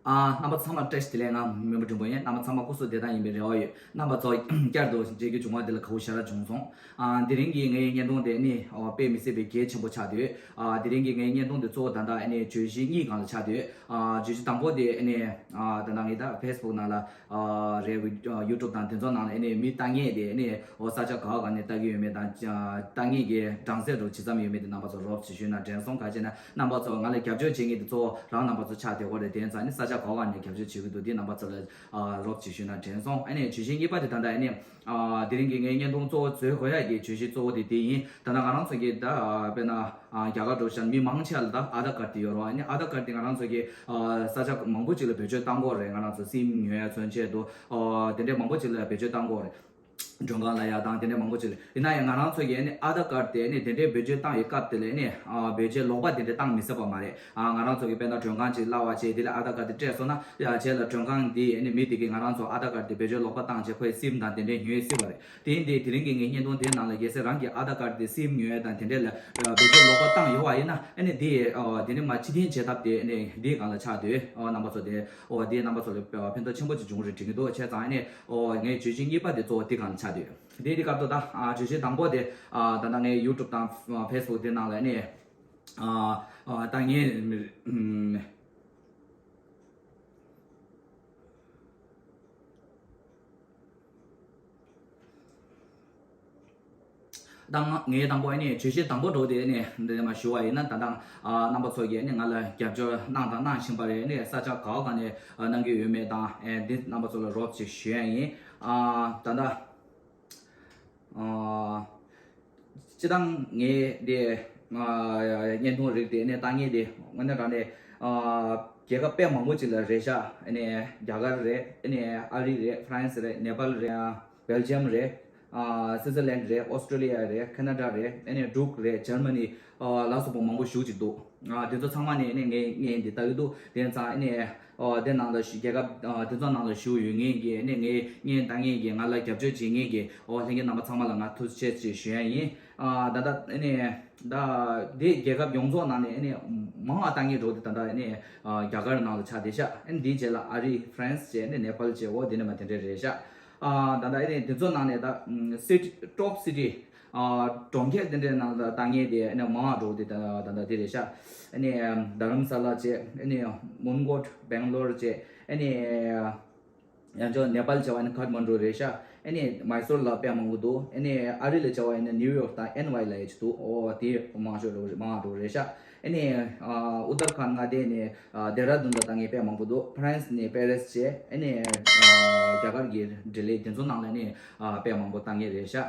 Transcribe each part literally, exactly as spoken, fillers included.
ཨ། རྣམ་པ་ཚང་མར་བཀྲ་ཤིས་བདེ་ལེགས། ང་མོན་པ་འབྲིང་པོ་ཡིན། རྣམ་པ་ཚང་མ་སྐུ་གཟུགས་བདེ་ཐང་ཡིན་པའི་རེ་བ་ཡོད། རྣམ་པ་ཚོ་བསྐྱར་དུ་མཇལ་རྒྱུ་བྱུང་བ་འདི་ལ་དགའ་བོ་ཞེ་དྲག་བྱུང་སོང་། ཨ། དེ་རིང་གི་ངའི་བརྙན་ཐུང་དེ་ནི་ཨོ་དཔེ་མི་སྲིད་པའི་གལ་ཆེན་པོ་ཆགས་དུས། ཨ། དེ་རིང་གི་ངའི་བརྙན་ཐུང་དེ་གཙོ་བོ་ད་ལྟ་ཨ་ནི་བརྗོད་གཞི་གཉིས་སྒང་ལ་ཆགས་དུས། ཨ། བརྗོད་གཞི་དང་པོ་དེ་ཨ་ནི། ཨ། ད་ལྟ་ངས་ད་ཕེ་སི་བུག་ནང་ལ། ཨ། རེད། ཝི། ཨ། ཡུ་ཊུབ་དང་དེ་ཚོ་ནང་ལ་ཨ་ནི་མི་ལྟ་མཁན་དེ་ཨ་ནི་ཨོ་ས་ཆ་ག་བ་ག་ནས་ལྟ་གི་ཡོད་མེད་དང་། ཨ། ལྟ་མཁན་གྱི་གྲངས་ཚད་རུ་ཇི་ཙམ་ཡོད་མེད་དེ་རྣམ་པ་ཚོ་རོབ་ཅིག་ཞུས་ན་དྲན་སོང་། ག་ཅེ་ན་རྣམ་པ་ཚོ་ང་ལ་རྒྱབ་སྐྱོར་བྱེད་མཁན་དེ་གཙོ་བོ་རང་རྣམ་པ་ཚོ་ཆགས་བསྡད་ཡོད་རེད། དེ་ཡིན་ཙང་ཨ་ནི་ས་ཆ་ག་བ་ག་ནས་རྒྱབ་སྐྱོར་བྱེད་ཀྱི་འདུག་དེ་རྣམ་པ་ཚོ་ལ། ཨ། རོབ་ཅིག་ཞུས་ན་དྲན་སོང་། ཨ་ནི་བརྗོད་གཞི་གཉིས་པ་དེ་ད་ལྟ་ཨ་ནི། ཨ། དེ་རིང་གི་ངའི་བརྙན་ཐུང་གཙོ་བོ་བཟོ་དགོས་ཡ་གི་བརྗོད་གཞི་གཙོ་བོ་དེ་དེ་ཡིན། ད་ལྟ་ང་རང་ཚོ་གི་ད། ཨ། དཔེར་ན། ཨ། རྒྱ་གར་འགྲོ་ཤག་མི་མང་ཆེ་བ་ལ་ད་ཨ་དྷར་ཀར་དེ་ཡོད་རེད་བ། ཨ་ནི་ཨ་དྷར་ཀར་དེ་ང་རང་ཚོ་གི། ཨ། ས་ཆ་མང་པོ་ཅིག་ལ་བེད་སྤྱོད་བཏང་གི་ཡོད་རེད། ང་རང་ཚོ་སིམ་ཉོ་ཡ་མཚོན་ཆེད་དུ། ཨ། དེ་འདྲའི་མང་པོ་ཅིག་ལ་བེད་སྤྱོད་བཏང་གི་ཡོད་རེད། མགྲོན་ཁང་ལ་ཡ་དང་དེ་འདྲའི་མང་པོ་ཅིག་ལ། ཡིན་ན་ཡང་ང་རང་ཚོ་གི་ཨ་ནི་ཨ་དྷར་ཀར་དེ་ཨ་ནི་དེ་འདྲའི་བེད་སྤྱོད་བཏང་བའི་སྐབས་དེ་ལ་ཨ་ནི། ཨ། བེད་སྤྱོད་ལོག་པ་དེ་འདྲ་བཏང་མི་སྲིད་པ་མ་རེད། ཨ། ང་རང་ཚོ་གི་དཔེར་ན་མགྲོན་ཁང་ཅིག་གླ་བ་བྱས། དེ་ལ་ཨ་དྷར་ཀར་དེ་སྤྲད་སོང་ན། ཡ། རྗེས་ལ་མགྲོན་ཁང་འདི་ཨ་ནི་མི་དེ་གིས་ང་རང་ཚོ་ཨ་དྷར་ཀར་དེ་བེད་སྤྱོད་ལོག་པ་བཏང་བྱས་ཁོའི་སིམ་དང་དེ་འདྲའི་ཉོས་སྲིད་པ་རེད། དེ་ཡིན་དུས་དེ་རིང་གི་ངའི་བརྙན་ཐུང་དེའི་ནང་ལ་གལ་སྲིད་རང་གི་ཨ་དྷར་ཀར་དེ་སིམ་ཉོ་ཡ་དང་དེ་འདྲས་ལ། ཨ། བེད་སྤྱོད་ལོག་པ་བཏང་ཡོད་པ་ཡིན་ན། ཨ་ནི་དེ། ཨ། དེ་ནི་མ་ཕྱིར་འཐེན་བྱེད་ཐབས་དེ་ཨ་ནི་དེའི་སྒང་ལ་ཆགས་དུས། ཨ། རྣམ་པ་ཚོ་དེ། ཨོ། དེ་རྣམ་པ་ཚོ་ལ་ཕན་ཐོགས་ཆེན་པོ་ཅིག་འབྱུང་རེད་དྲན་གྱི་འདུག་བྱས་ཙང་ཨ་ནི། ཨོ། ངའི་བརྗོད་གཞི་གཉིས་པ་དེ་གཙོ་བོ་དེ་སྒང་ལ་ཆགས་དུས། དེ་དེ་སྐབས་ཐོག་ད། ཨ། བརྗོད་གཞི་དང་པོ་དེ། ཨ། ད་ལྟ་ངའི་ཡུ་ཊུབ་དང་ཕེ་སི་བུག་དེ་ནང་ལ་ཨ་ནི། ཨ། ཨ། ད་ངས། ཨམ། ད་ང་། ངས་དང་པོ་ཨ་ནི་བརྗོད་གཞི་དང་པོ་འདྲ་བོ་དེ་ཨ་ནི་འདི་ནས་མར་ཞུ་བ་ཡིན་ན། ད་ལྟ། ཨ། རྣམ་པ་ཚོ་གིས་ཨ་ནི་ང་ལ་རྒྱབ་སྐྱོར་གནང་དང་གནང་བཞིན་པ་རེད། ཨ་ནི་ས་ཆ་ག་བ་ག་ནས། ཨ། གནང་གི་ཡོད་མེད་དང་། ཨེ། འདི་རྣམ་པ་ཚོ་ལ་རོབ་ཅིག་ཞུ་ཡ་ཡིན། ཨ། ད་ལྟ། ཨ། སྤྱིར་བཏང་ངས་དེ། ཨ། བརྙན་ཐུང་རིགས་དེ་ཨ་ནི་ལྟ་མཁན་དེ་དངོས་གནས་དྲང་གནས། ཨ། རྒྱལ་ཁབ་དཔེ་མང་པོ་ཅིག་ལ་རེད་ཤག་ཨ་ནི་རྒྱ་གར་རེད། ཨ་ནི་ཨ་རི་རེད། ཧྥ་རན་སི་རེད། ནེ་པཱལ་རེད། ཨ། སྦེལ་ཇམ་རེད། ཨ། སི་ཛར་ལན་རེད། ཨོ་སི་ཀྲོ་ལི་ཡ་རེད། ཁེ་ན་ཌ་རེད། ཨ་ནི་འབྲུག་རེད། འཇར་མ་ནི། ཨ། ལ་སོགས་པ་མང་པོ་ཞེ་ཅིག་འདུག་ཨ། དེ་ཚོ་ཚང་མ་ནས་ཨ་ནི་ངས་བརྙན་འདི་ལྟ་གི་འདུག་དེ་ཙང་ཨ་ནི། ཨ། དེ་ནང་ལ་བཞུགས། རྒྱལ་ཁབ། ཨ། དེ་ཚོ་ནང་ལ་བཞུགས་ཡོད་མཁན་གྱི་ཨ་ནི་ངའི་བརྙན་ལྟ་མཁན་གྱི། ང་ལ་རྒྱབ་སྐྱོར་བྱེད་མཁན་གྱི། ཨོ། ལྷན་རྒྱས་རྣམ་པ་ཚང་མ་ལ་ང་ཐུགས་རྗེ་ཆེ་ཞུ་ཡ་ཡིན། ཨ། ད་ལྟ་ཨ་ནི། ད་དེ་རྒྱལ་ཁབ་ཡོངས་རྫོགས་ནང་ནས་ཨ་ནི་མང་བ་ལྟ་མཁན་འདྲ་བོ་དེ་ད་ལྟ་ཨ་ནི། ཨ། རྒྱ་གར་ནང་ལ་ཆགས་བསྡད་ཤག་ཨ་ནི་དེའི་རྗེས་ལ་ཨ་རི། ཧྥ་རན་སི་བྱས། ཨ་ནི་ནེ་པཱལ་བྱས། འོ། དེ་ནས་མར་དེ་འདྲས་རེད་ཤག་ཨ། ད་ལྟ་ཨ་ནི་དེ་ཚོ་ནང་ནས་ད། ཨམ། སི་ཊི། ཊོབ་སི་ཊི། ཨ། གྲོང་ཁྱེར་དེ་འདྲའི་ནང་ལ་ལྟ་མཁན་དེ་ཨ་ནི་མང་བ་འདྲ་བོ་དེ་ད་ད་ལྟ་དེ་རེད་ཤག་ཨ་ནི་རྡ་རམ་ས་ལ་བྱས། ཨ་ནི་མོན་གྷོ། སྦེང་ལོར་བྱས། ཨ་ནི། ཡང་ཅིག་ནེ་པཱལ་བྱས་པ་ཡིན་ན་ཁ་ཐ་མན་ཌུ་རེད་ཤག་ཨ་ནི་མའི་སོར་ལ་དཔེ་མང་པོ་འདུག་ཨ་ནི་ཨ་རི་ལ་བྱས་པ་ཡིན་ན་ནིའུ་ཡོག་དང་ཨེན་ཝའི་ལ་ཡ་ཅིག་འདུག་ཨོ། དེ་མང་ཤོས་འདྲ་བོ་རེད། མང་བ་འདྲ་བོ་རེད་ཤག་ཨ་ནི། ཨ། ཨུ་ཏར་ཁཱན་མངའ་སྡེ་ནས། ཨ། དེ་ར་དུན་ལ་ལྟ་མཁན་དཔེ་མང་པོ་འདུག་ཧྥ་རན་སི་ནས་པེ་རིས་བྱས། ཨ་ནི། ཨ། རྒྱ་གར་གྱི་འབྲེལ་ཡོད་དེ་ཚོ་ནང་ལ་ནི། ཨ། དཔེ་མང་པོ་ལྟ་མཁན་རེད་ཤག་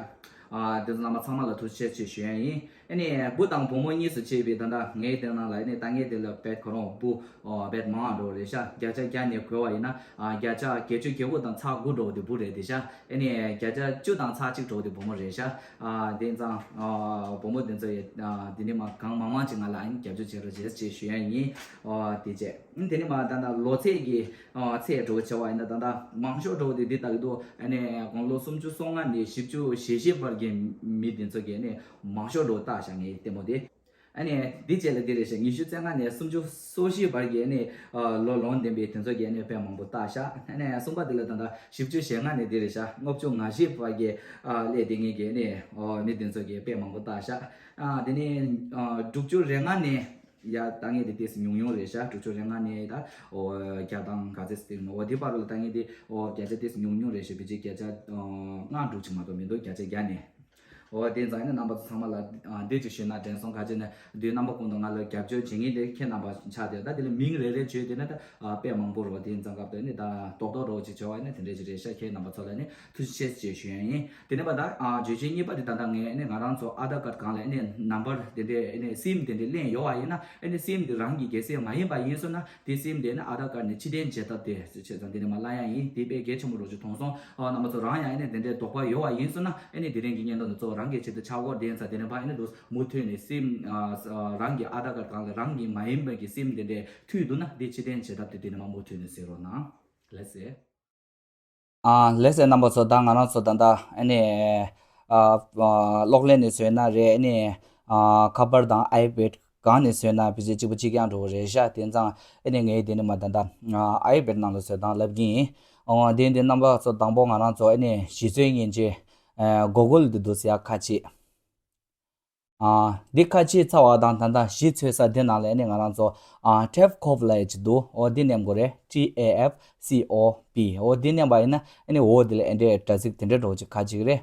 ཨ། དེ་ཚོ་རྣམ་པ་ཚང་མ་ལ་ཐུགས་རྗེ་ཆེ་ཞུ་ཡ་ཡིན། ཨ་ནི་བུ་དང་བུ་མོ་གཉིས་སུ་ཕྱེ་བའི་ད་ལྟ་ངའི་དེ་ནང་ལ་ཨ་ནི་ལྟ་མཁན་དེ་ལ་བེད་ཁོ་རང་བུ། ཨོ། བེད་མང་བ་འདྲ་བོ་རེད་ཤག་བརྒྱ་ཆ་བརྒྱ་ནས་བགོས་པ་ཡིན་ན། ཨ། བརྒྱ་ཆ་བརྒྱད་ཅུ་གྱ་དགུ་དང་ཚེག་དགུ་འདྲ་བོ་དེ་བུ་རེད་དེ་ཤག་ཨ་ནི་བརྒྱ་ཆ་བཅུ་དང་ཚེག་གཅིག་འདྲ་བོ་དེ་བུ་མོ་རེད་ཤག་ཨ། དེ་ཙང་། ཨ། བུ་མོ་དེ་ཚོ་ཡི། ཨ། དེ་ནས་མར་གང་མང་མང་ཅིག་ང་ལ་ཨ་ནི་རྒྱབ་སྐྱོར་བྱེད་རོགས་བྱེད་ཅེས་ཞུ་ཡ་ཡིན། ཨོ། དེ་བྱས། ཨ། དེ་ནས་མར་ད་ལྟ་ལོ་ཚད་ཀྱི། ཨ། ཚད་འདྲ་བོ་བྱས་པ་ཡིན་ན་ད་ལྟ་མང་ཤོས་འདྲ་བོ་དེ་འདི་ལྟ་གི་འདུག་ཨ་ནི་དགུང་ལོ་སུམ་ཅུ་སོ་ལྔ་ནས་བཞི་བཅུ་ཞེ་བཞི་བར་གྱི་མི་དེ་ཚོ་གིས་ཨ་ནི་མང་ཤོས་འདྲ་བོ་བལྟས་ཤག་ངའི་ལྟད་མོ་དེ། ཨ་ནི་འདི་བྱས་ལ་འདི་རེད་ཤག་ཉི་ཤུ་རྩ་ལྔ་ནས་སུམ་ཅུ་སོ་བཞི་བར་གྱི་ཨ་ནི། ཨ། ལོ་ལོན་ལྡན་པའི་དེ་ཚོ་གིས་ཨ་ནི་དཔེ་མང་པོ་བལྟས་ཤག་ཨ་ནི་གསུམ་པ་དེ་ལ་ད་ལྟ་བཞི་བཅུ་ཞེ་ལྔ་ནས་འདི་རེད་ཤག་ལྔ་བཅུ་ང་བཞི་བར་གྱི། ཨ། སླེབས་བསྡད་མཁན་གྱི་ཨ་ནི། ཨོ། མི་དེ་ཚོ་གིས་དཔེ་མང་པོ་བལྟས་ཤག་ཨ། དེ་ནས། ཨ། དྲུག་ཅུ་རེ་ལྔ་ནས་ཡར་ལྟ་མཁན་དེ་ཏོག་ཙམ་ཉུང་ཉུང་རེད་ཤག་དྲུག་ཅུ་རེ་ལྔ་ནས་ད། ཨོ། བརྒྱ་དང་ག་ཚོད་ཟེར་ན། འོ། དེ་བར་ལ་ལྟ་མཁན་དེ། ཨོ། བརྒྱ་ཆ་ཏོག་ཙམ་ཉུང་ཉུང་རེད་ཤག་བརྒྱ་ཆ། ཨ། ལྔ་དྲུག་ཅིག་མ་གཏོགས་མི་འདུག་བརྒྱ་ཆ་བརྒྱ་ནས། འོ། དེ་ཙང་ཨ་ནི་རྣམ་པ་ཚོ་ཚང་མ་ལ། ཨ། འདི་ཅིག་ཞུས་ན་དྲན་སོང་། ག་ཅི་ན་དུས་རྣམ་པ་ཀུན་ཏུ་ང་ལ་རྒྱབ་སྐྱོར་བྱེད་མཁན་དེ་ཁྱེད་རྣམ་པ་ཆགས་བསྡད། ད་དེ་ལ་མིང་རེ་རེ་བརྗོད་བསྡད་ན་ད། ཨ། དཔེ་མང་པོ་རེད། དེ་ཙང་སྐབས་དེ་ནི་ད་རྡོག་རྡོག་འདྲ་བོ་ཅིག་བྱས་པ་ཡིན་ན་དེ་འདྲ་ཅིག་རེད་ཤག་ཁྱེད་རྣམ་པ་ཚོ་ལ་ནི་ཐུགས་རྗེ་ཆེ་ཞེས་ཞུ་ཡ་ཡིན། དེ་ནས་ཕར་ད། ཨ། བརྗོད་གཞི་གཉིས་པ་དེ་ད་ལྟ་ངས་ནི་ང་རང་ཚོ་ཨ་དྷར་ཀར་སྒང་ལ་ནི་ནམ་བར་དེ་འདྲའི་ནི་སིམ་དེ་འདྲ་ལེན་ཡོད་པ་ཡིན་ན། ཨ་ནི་སིམ་དེ་རང་གི་སྒེར་སེམས་མ་ཡིན་པ་ཡིན་སོང་ན། དེ་སིམ་དེ་ནི་ཨ་དྷར་ཀར་ནས་ཕྱིར་འཐེན་བྱེད་ཐབས་དེ་བྱས་ཙང་དེ་ནི་མར་ལབ་ཡ་ཡིན། དེ་དཔེ་གལ་ཆེན་པོ་འདྲ་བོ་ཅིག་མཐོང་སོང་། ཨ། རྣམ་པ་ཚོ་རང་ཡང་ཨ་ནི་དེ་འདྲའི་དོགས་པ་ཡོད་པ་ཡིན་སོང་ན། ཨ་ནི་དེ་རིང་གི་བརྙན་ཐུང་འདི་གཙོ་བོ་རང་གི་ཆེད་དུ་ཆགས་སྐོར། དེ་ཡིན་ཙང་དེ་ནི་ཕར་ཨ་ནི་འདུག་མུ་མཐུད་ནས་སིམ། ཨ། རང་གི་ཨ་དྷར་ཀར་སྒང་ལ་རང་གི་མ་ཡིན་པའི་གི་སིམ་དེ་འདྲ་མཐུད་འདུག་ན། དེ་ཕྱིར་འཐེན་བྱེད་ཐབས་དེ་དེ་ནི་མར་མུ་མཐུད་ནས་གཟིགས་རོགས་གནང་། ལགས་སེ། ཨ། ལགས་སེ། རྣམ་པ་ཚོ། ད་ང་རང་ཚོ་ད་ལྟ་ཨ་ནི། ཨ། ཨ། གློག་ཀླད་ནས་བཟོས་ན་རེད། ཨ་ནི། ཨ། ཁ་པར་དང་ཨའི་པེཌ་ གང་ནས་བཟོས་ན་ཕལ་ཆེར་གཅིག་པ་གཅིག་རྐྱང་འགྲོ་གི་རེད་ཤག་དེ་ཙང་ཨ་ནི་ངས་དེ་ནི་མ་ད་ལྟ་ཨའི་པེ་ཌི་ནང་ལ་བཟོས་སྟངས་ལབ་ཀྱི་ཡིན། འོ་དེ་འདི་རྣམ་པ་ཚོ་དང་པོ་ང་རང་ཚོ་ཨ་ནི་གཞི་རྩའི་མཉེན་ཆས་གོ་གོལ་འདི་འདུག་ཟེར་ཡ་ཁ་ཕྱེ། འདི་ཁ་ཕྱེ་ཚར་བ་དང་ད་ལྟ་གཞི་འཚོལ་ས་འདི་ནང་ལ་ཨ་ནི་ང་རང་ཚོ་ཊེབ་ཁོབ་ལབ་ཡ་ཅིག་འདུག་འོ་འདི་མནན་དགོས་རེད། T A F C O P འོ་འདི་མནན་པ་ཡིན་ན་ཨ་ནི་འོ་འདི་ལ་ཨེ་འདྲའི་དྲ་ཚིགས་དེ་འདྲའི་འདྲ་བོ་ཅིག་ཁ་ཕྱེ་གི་རེད།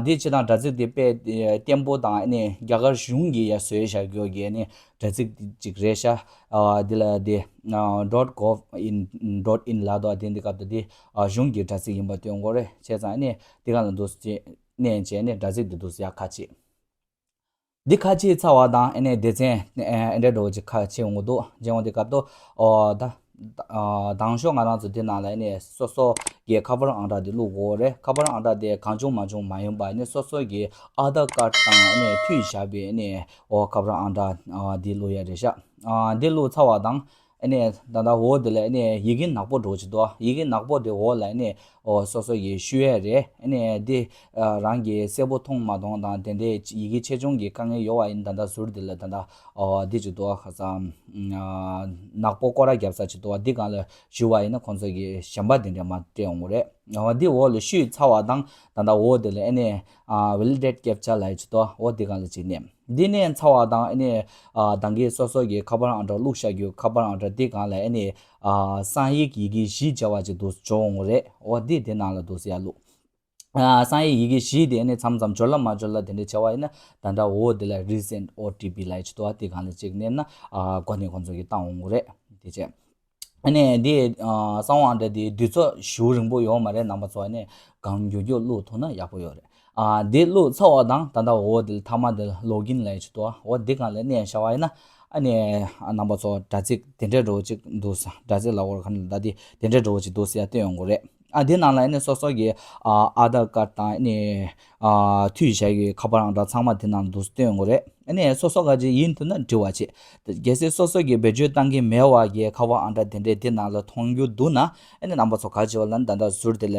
འདི་སྤྱི་དང་དྲ་ཚིགས་འདི་དཔེ་བརྟན་པོ་དང་ཨ་ནི་རྒྱ་གར་གཞུང་གིས་ཡ་བཟོས་བཞག་རྒྱུ་གི་ཨ་ནི་དྲ་ཚིགས་ཅིག་རེད་ཤག་འདི་ལ་འདི་dot gov in dot in ལབ་འདུག་འདི་འདི་སྐབས་དུ་འདི་གཞུང་གི་དྲ་ཚིགས་ཡིན་པ་སྟོན་དགོས་རེད། བྱས་ཙང་ཨ་ནི་འདི་ག་ལ་འདུག་ཅེས་མནན་བྱས་ནས་དྲ་ཚིགས་འདི་འདུག་ཟེར་ཡ་ཁ་ཕྱེ། འདི་ཁ་ཕྱེ་ཚར་བ་དང་ཨ་ནི་སྡེ་ཚན་ཨེ་འདྲ་འདྲ་བོ་ཅིག་ཁ་ཕྱེ་འོང་གི་འདུག་ཅེས་འོང་དེ་སྐབས་དུ་ཨོ་ད་དང་ཤོག་ང་རང་ཚོ་འདི་ནང་ལ་ཨ་ནི་སོ་སོ་གི་ཁ་པར་ཨང་གྲངས་འདི་བླུག་དགོས་རེད། ཁ་པར་ཨང་གྲངས་དེ་གང་བྱུང་མང་བྱུང་མ་ཡིན་པ་ཨ་ནི་སོ་སོ་གི་ཨ་དྷར་ཀར་དང་ཨ་ནི་མཐུད་བཞག་པའི་ཨ་ནི་ཨོ་ཁ་པར་ཨང་གྲངས་འདི་བླུག་ཡ་རེད་ཤག་འདི་བླུག་ཚར་བ་དང་ཨ་ནི་ད་ལྟ་འོག་དེ་ལ་ཨ་ནི་ཡི་གེ་ནག་པོ་འདྲ་བོ་ཅིག་འདུག་ཡི་གེ་ནག་པོ་དེ་འོག་ལ་ཨ་ནི་ཨོ་སོ་སོ་ཡི་ཤོད་ཡ་རེད། ཨ་ནི་འདི་རང་གི་གསལ་པོ་མཐོང་མ་མཐོང་དང་དེ་འདྲའི་ཡི་གེ་ཆེ་ཆུང་གི་དཀའ་ངལ་ཡོད་པ་ཡིན་ན་ད་ལྟ་ཟུར་དེ་ལ་ད་ལྟ་ཨོ་འདི་ཅིག་འདུག་ཁ་སང་ནག་པོ་སྐོར་ར་རྒྱབ་ས་ཅིག་འདུག་འདི་སྒང་ལ་ཞུ་བ་ཡིན་ན་ཁོང་ཚོ་གི་གཞན་པ་དེ་འདྲ་མ་སྤྲད་འོང་གི་རེད། འོ་འདི་འོག་ལ་ཤོད་ཚར་བ་དང་ད་ལྟ་འོག་དེ་ལ་ཨ་ནི་validate captcha ལབ་ཡ་ཅིག་འདུག་འོ་འདི་སྒང་ལ་ཅིག་མནན། འདི་མནན་ཚར་བ་དང་ཨ་ནི་ཨ་ད་གིན་སོ་སོ་གི་ཁ་པར་ཨང་གྲངས་བླུགས་བཞག་རྒྱུ་ཁ་པར་ཨང་གྲངས་འདི་སྒང་ལ་ཨ་ནི་ཨ་གསང་ཡིག་ཡི་གེ་བཞི་བྱ་བ་ཅིག་འདུག་འབྱུང་འོང་རེད། འོ་འདི་དེ་ནང་ལ་འདུག་ཟེར་ཡ་བླུགས། ཨ་གསང་ཡིག་ཡི་གེ་བཞི་དེ་ཨ་ནི་མཚམས་མཚམས་འབྱོར་ལ་མ་འབྱོར་ལ་དེ་འདྲ་བྱ་བ་ཡིན་ན་ད་ལྟ་འོ་དེ་ལ་resend O T P ལབ་ཡ་ཅིག་འདུག་འདི་སྒང་ལ་ཅིག་མནན་ན་ཨ་གོ་ནས་ཁོང་ཚོ་གི་བཏང་འོང་གི་རེད། དེ་བྱས། ཨ་ནི་འདི་གསང་བ་འདྲ་འདི་དུས་ཚོད་ཞེ་པོ་རིང་པོ་ཡོད་མ་རེད། རྣམ་པ་ཚོ་ཨ་ནི་གང་མགྱོགས་མགྱོགས་བླུག་ཐུབ་ན་ཡག་པོ་ཡོད་རེད། ཨ་འདི་བླུག་ཚར་བ་དང་ད་ལྟ་འོ་འདི་ལ་ཐ་མ་འདི་ལ་login ལབ་ཡ་ཅིག་འདུག་འོ་འདི་སྒང་ལ་མནན་བཞག་པ་ཡིན་ན་ཨ་ནི་རྣམ་པ་ཚོ་དྲ་ཚིགས་དེ་འདྲའི་འདྲ་བོ་ཅིག་འདུག་དྲ་ཚིགས་ལ་འོར་ཁ་ནས་ད་འདི་དེ་འདྲའི་འདྲ་བོ་ཅིག་འདུག་ཟེར་ཡ་སྟོན་ཡོང་གི་རེད། ཨ་འདི་ནང་ལ་ཨ་ནི་སོ་སོ་གི་ཨ་ཨ་དྷར་ཀར་དང་ཨ་ནི་ཨ་མཐུད་བཞག་གི་ཁ་པར་ཨང་གྲངས་ཚང་མ་འདི་ནང་འདུག་སྟོན་ཡོང་གི་རེད། ཨ་ནི་སོ་སོ་ག་ཅིག་ཡིན་ཐུབ་ན་འབྲི་བ་བྱེད། གལ་སྲིད་སོ་སོ་གིས་བེད་སྤྱོད་བཏང་གི་མེད་པ་གི་ཁ་པར་ཨང་གྲངས་དེ་འདྲས་འདི་ནང་ལ་མཐོང་རྒྱུ་འདུག་ན་ཨ་ནི་རྣམ་པ་ཚོ་ག་ཅིག་བ་ལ་ད་ལྟ་ཟུར་དེ་ལ་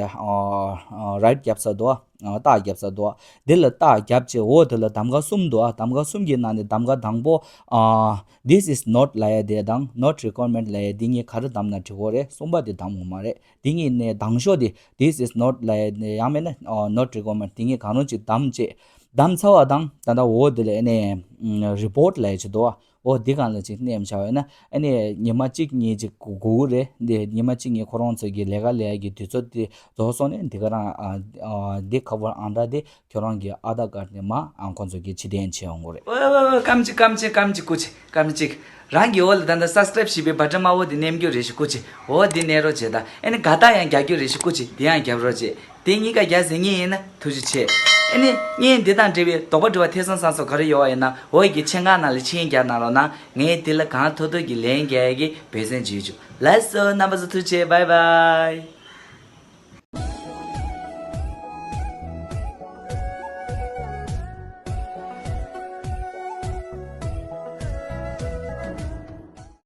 རའིཊ་རྒྱབ་ས་འདུག་རྟགས་རྒྱབ་ས་འདུག་འདི་ལ་རྟགས་རྒྱབ་བྱས་འོ་དེ་ལ་གདམ་ག་གསུམ་འདུག་གདམ་ག་གསུམ་གྱི་ནང་ནས་གདམ་ག་དང་པོ་This is not ལབ་ཡ་དེ་དང་Not recommend ལབ་ཡ་འདི་གཉིས་ག་རེ་གདམ་ན་འགྲིག་གོ་རེད། གསུམ་པ་དེ་གདམ་དགོས་མ་རེད། འདི་གཉིས་ནས་དང་ཤོས་དེ་This is not ལབ་ཡ་ཡང་མིན་ན་Not recommend འདི་གཉིས་གང་རུང་ཅིག་གདམ་བྱས། གདམ་ཚར་བ་དང་ད་ལྟ་འོ་དེ་ལ་ཨ་ནི་report ལབ་ཡ་ཅིག་འདུག་འོ་འདི་སྒང་ལ་ཅིག་མནན་བྱ་བ་ཡིན་ན་ཨ་ནི་ཉི་མ་གཅིག་གཉིས་ཅིག་སྒུག་དགོས་རེད། འདི་ཉི་མ་གཅིག་གཉིས་ཁོ་རང་ཚོ་གི་ལས་ཀ་ལས་ཡ་གི་དུས་ཚོད་དེ་རྫོགས་སོང་ནས་འདི་ག་རང་འདི་ཁ་པར་ཨང་གྲངས་དེ་ཁྱོད་རང་གི་ཨ་དྷར་ཀར་ནས་མ་ཨང་ཁོང་ཚོ་གི་ཕྱིར་འཐེན་བྱེད་ཡོང་གི་རེད། ཨོ་ཨོ་ཨོ་སྐམ་ཅིག་སྐམ་ཅིག་སྐམ་ཅིག་སྐུ་མཁྱེན། སྐམ་ཅིག་རང་གི་འོག་ལ་ད་ལྟ་subscribe ཞེས་པའི་བ་ཊན་དམར་པོ་དེ་མནན་རྒྱུ་རེད་ཤག་སྐུ་མཁྱེན། འོ་འདི་མནན་རོགས་བྱེད་དང་། ཨ་ནི་དགའ་རྟགས་ཡང་རྒྱག་རྒྱུ་རེད་ཤག་སྐུ་མཁྱེན། འདི་ཡང་རྒྱབ་རོགས་བྱེད། དེ་གཉིས་ཀ་རྒྱག་ཟེར་མཁན་ཡིན་ན་ཐུགས་རྗེ་ཆེ། ཨ་ནི་བརྙན་འདི་དང་འབྲེལ་བའི་དོགས་པ་དྲི་བ་ཐེ་ཚོམ་ཟ་སོགས་ག་རེ་ཡོད་པ་ཡིན་ན་འོག་གི་མཆན་ཁང་ནང་ལ་མཆན་རྒྱག་གནང་རོགས་གནང་། ངས་འདི་ལ་གང་ཐུབ་ཐུབ་ཀྱི་ལན་རྒྱག་ཡ་གི་འབད་བརྩོན་བྱེད་ཆོག་ལགས་སོ། རྣམ་པ་ཚོ་ཐུགས་རྗེ་ཆེ། Bye bye།